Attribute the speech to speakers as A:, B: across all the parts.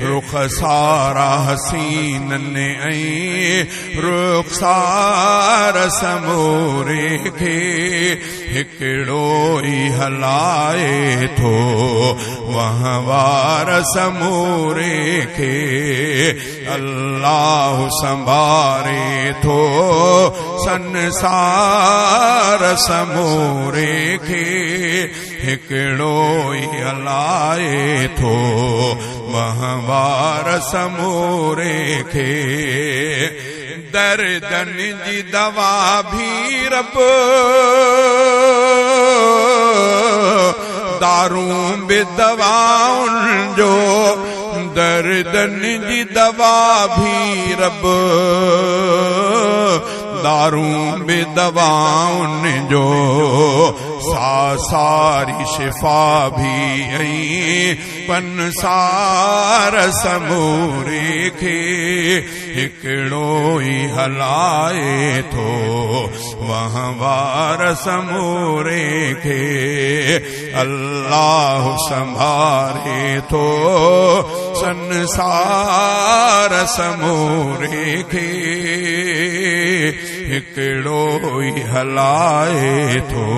A: رخسار حسينن ۽ رخسار سموري کي هڪڙو ئي هلائي ٿو وهنوار سموري کي الله سنڀاري ٿو سنسار سموري کي هڪڙو ئي الائي ٿو وهنوار سموري کي. دردن جي دوا ڀي رب دارون به دوائن جو دردن جي دوا ڀي رب دارون به دوائن جو سا ساري شفا ڀي ۽ پنسار سموري کي هڪڙو ئي هلائي ٿو وهنوار سموري کي الله سنڀاري ٿو سنسار سموري کي هڪڙو ئي هلائي ٿو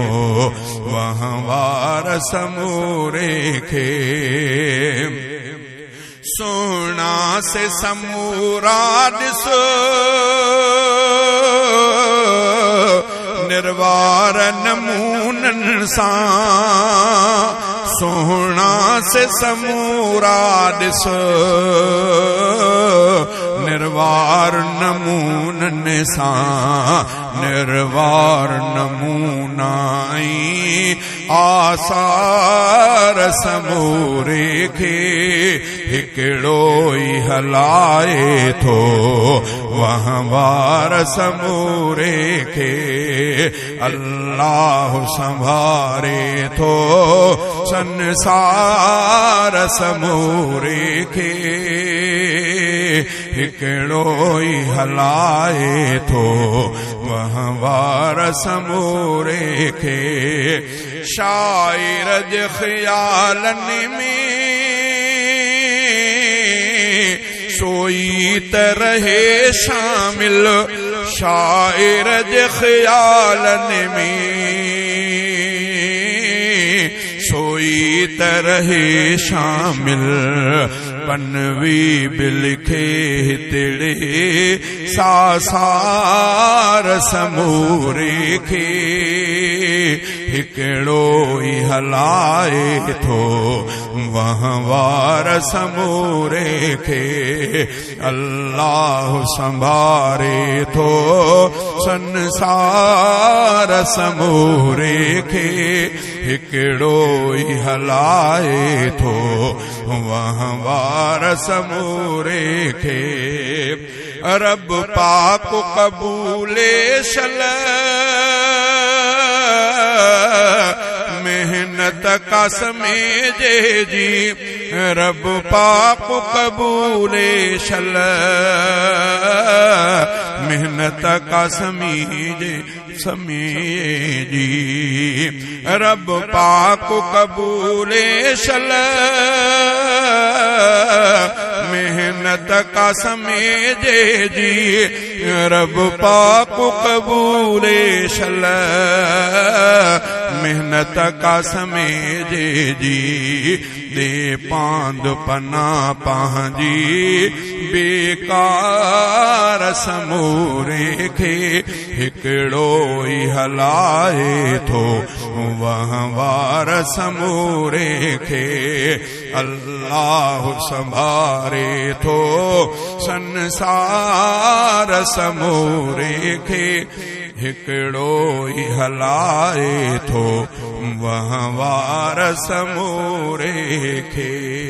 A: وهنوار سموري کي. سهڻا سي سمورا ڏس نروار نمونن سان سهڻا سي سمورا ڏس نروار نمونن سان نروار نمونا ۽ آثار سموري کي هڪڙو ئي هلائي ٿو وهنوار سموري کي الله سنڀاري ٿو سنسار سموري کي هڪڙو ئي هلائي ٿو وهنوار سموري کي. شاعر جي خيالن ۾ سوئي ته رهي شامل شاعر جي خيالن ۾ سوئي ته رهي شامل پنوي به لکي هتڙي سا سار سموري کي هڪڙو ئي هلائي ٿو وهنوار سموري کي الله سنڀاري ٿو سنسار سموري کي هڪڙو ئي هلائي ٿو وهنوار سموري کي. رب پاڪ قبولي شل محنت قاسمي جي جي رب پاڪ قبولي شل محنت قاسمي جي سمي جي رب پاڪ قبولي شل محنت قاسمي جي جي رب پاڪ قبولي شل محنت قاسمي جي جي ڏي پاند پنا پنهنجي بيڪار سموري کي هڪڙو ئي هلائي ٿو وهنوار سموري کي الله سنڀاري ٿو سنسار سموري کي هڪڙو ئي هلائي ٿو وهنوار سموري کي.